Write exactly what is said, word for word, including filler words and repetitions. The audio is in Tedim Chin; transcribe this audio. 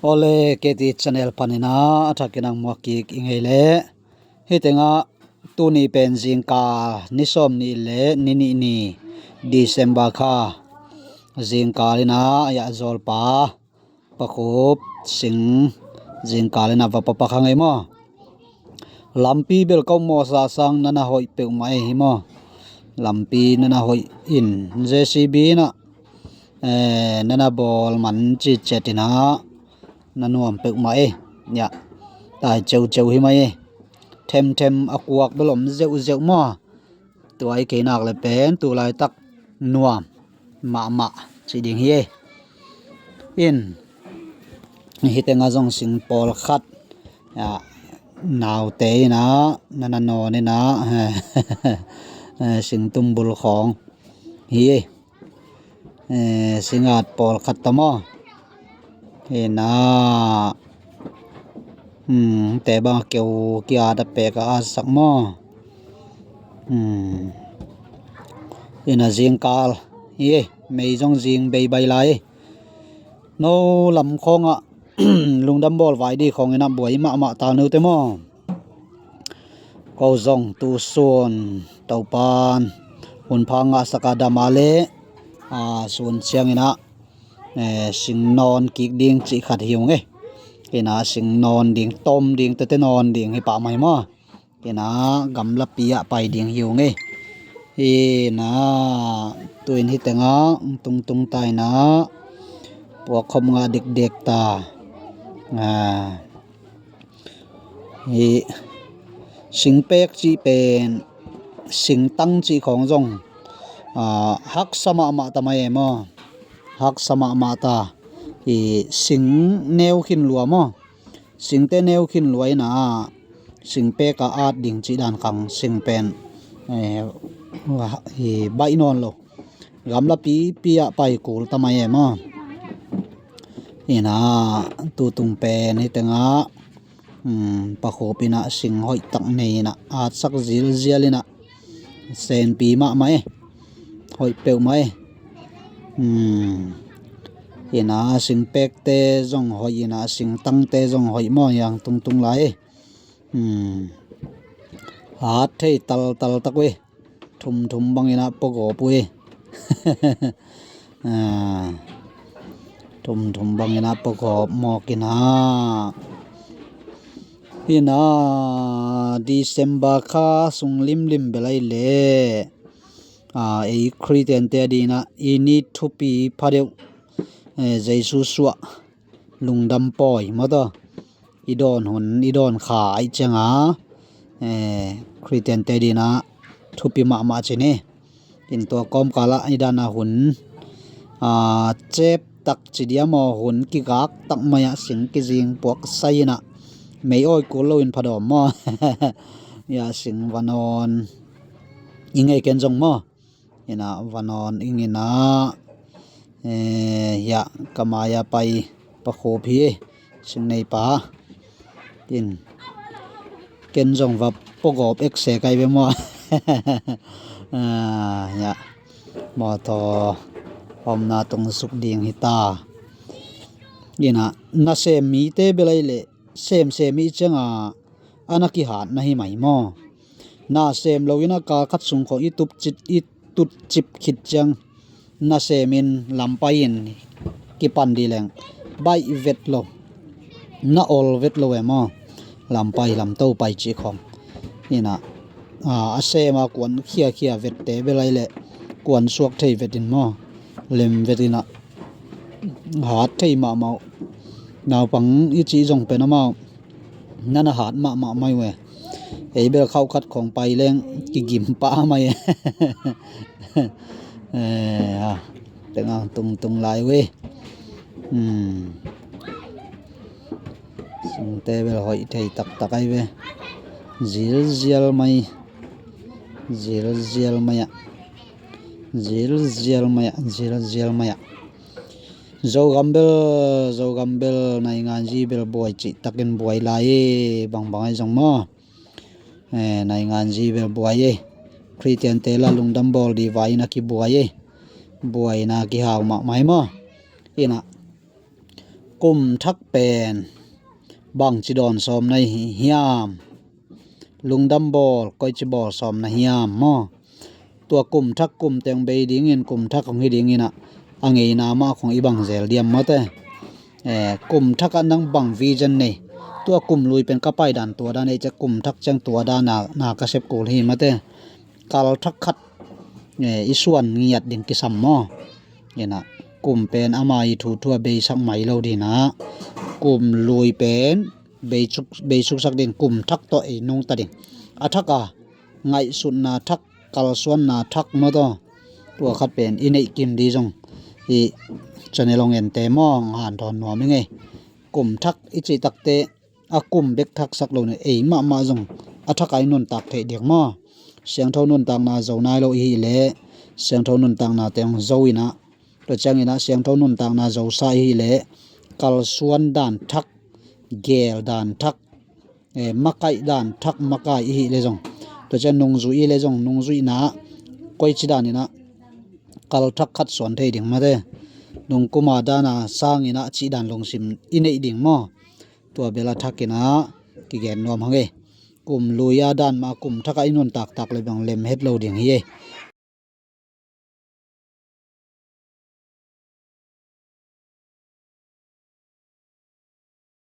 Awle, K T channel panin ah a thakin ang muak kik i ngei leh, hih tengah tuni pen zingkal ni sawm nih le ni nih ni December kha zingkal in ah a zawlpa Pa Khup Sing zingkal in ah va papa kha ngei maw? Lampi bel ka um mawh sasang na na hoih peuhmah ei hi maw? Lampi na na hoih in J C B in ah, eh, na na bawl man citciat in ah na nuam peuhmah ei. Iah, tai ceuceu hi mai ei. Themthem a kuak bel om zeuhzeuh maw? Tua i kei nak le pen tu laitak nuam mahmah ci ding hi ei. In, hih tengah zong sing pawlkhat, ah, naute in ah na na nawn in ah, eh, sing tumbul khawng hi ei. Eh, singat pawlkhat ta maw? Ina, hmm, te bang keu ki-at a pek a atsak maw? Hmm. Ina zingkal hi ei, mei zong zing beibai lai ei. No lam khawngah lungdam bawl vai dih khawng in ah buai mahmah ta nute maw? Ko zong tu sun Topan hunpha ngahsak a dam a leh, a, sun ciangin ah, eh, sing nawn kik ding cih khat hi ung ei. Ina sing nawn ding, tom ding, tete nawn ding hi pah mai maw? Ina gamlapi ah pai ding hi ung ei. Ina tuin hih tengah tungtung ta in ah puak khop ngah dikdek ta. Ah. Hi singpek cih pen singtang cih khawng zong, ah, haksa mahmah ta mai ei maw? Haksa mahmah ta. Hi sing neu khin lua maw? Singte neu khin lua in ah singpek a at ding cih dan khang sing pen, eh, hi baih nawn lo. Gamlapi pi ah pai kul ta mai ei maw? Ina tutung pen hih tengah, um, Pa Khup in ah sing hoih tak nei in ah atsak zilzial in ah senpi mahmah ei. Hoih peuhmah ei. Um, ina singpekte zong hoih in ah singtangte zong hoih maw, hiang tungtung lai ei. Hmm. Hat thei taltal tak uh ei. Thumthum bangin ah pua gawp uh ei. Ah. Thumthum bangin ah pua gawp mawk in ah. Ina December kha sung limlim bel ai leh, ah, ei Khristiante a dingin ah i ni thupi phadeuh, eh, Jesu suah lungdam pawi maw taw, i dawn hun, i dawn kha aih cianga, eh, Khristiante dingin ah thupi mahmah ci ni. In tua kawmkal ah i dan a hun, ah, cep tak ci dia maw, hun kigak tak mai ah sing kizing puak sai in ah mei awi kul lo in phadawm maw? Ia sing va nawn i ngei ken zong maw? Ina va nawn ing in ah, eh, hiah ka mai-a pai Pa Khup hi, singnei pa. In ken zong va pua gawp ek se kai ve maw? Ah, hiah mawtaw omna tung suk ding hi ta. Ina nasem mite bel ai leh semsem i cianga a na kihat na hi mai maw? Nasem lo in a kal khat sung khawng i tupcip, i tutcip khit ciang nasemin lampai in kipan dih leng baih vet lo, na ol vet lo e maw? Lampai lamto pai cih khawng. Ina, a, a sema kuan khiakhia vette bel ai leh kuan suak thei vet in maw? Lem vet in a hat thei mahmah uh. Naupang i cih zong pen amau na na hat mahmah mai uh e. Ei bel khauh khat khawng pai leng kigim pah mai e. Eh, a, tengang tungtung lai uh e. Hmm. Singte bel hoih thei taktak ai ve. Zilzial mai. Zilzial mai ah. Zilzial mai ah. Zilzial mai ah. Zogam bel, Zogam bel nainganzi bel buai cihtakin buai lai e, bangbang ai zong maw? Eh, nainganzi bel buai e. Khristiante la lungdam bawl dih vai in a kibuai e. Buaina kihau mahmah e maw? Ina Kum thak pen bangci dawn sawm na hi hiam? Lungdam bawl koici bawl sawm na hiam maw? Tua kum thak kum teng bei dingin kum thak hong hi dingin ah, a ngeina mah khong i bang zel diam maw te? Eh, kum thak ah nang bang vision nei? Tua kum lui pen ka pai dan tua dan ei cia, kum thak ciang tua dan na, na ka sep kul hi maw te? Kal thak khat, eh, i suan ngiat ding kisam maw? Ina kum pen ama i thu thua beisak mai lo dina, kum lui pen beisuk, beisuksak ding, kum thak tawh ei nungta ding. A thak a ngaihsutna thak, kalsuanna thak maw taw? Tua khat pen i neih kim di zong i channel hong ente maw, ngan thawn nuam i ngei. Kum thak i cih takte a kum bek thaksak lo ni, ei mahmah zong a thak a i nuntak theih diak maw? Siangtho nuntakna zo nai lo i hih leh siangtho nuntakna teng zo ina, tua ciangin ah siangtho nuntakna zosa i hih leh kalsuan dan thak, gel dan thak, eh, makaih dan thak makai i hih leh zong, tua ciang nungzui i leh zong nungzuihna ah koici dan inah kal thak khat suan thei ding maw te? Nungkuma dana sang inah cih dan lungsim i neih ding maw? Tua bel a thak inah kigen nuam hang ei. Kum lui a dan mah kum thak a i nuntak tak leh bang lem het lo ding hi ei.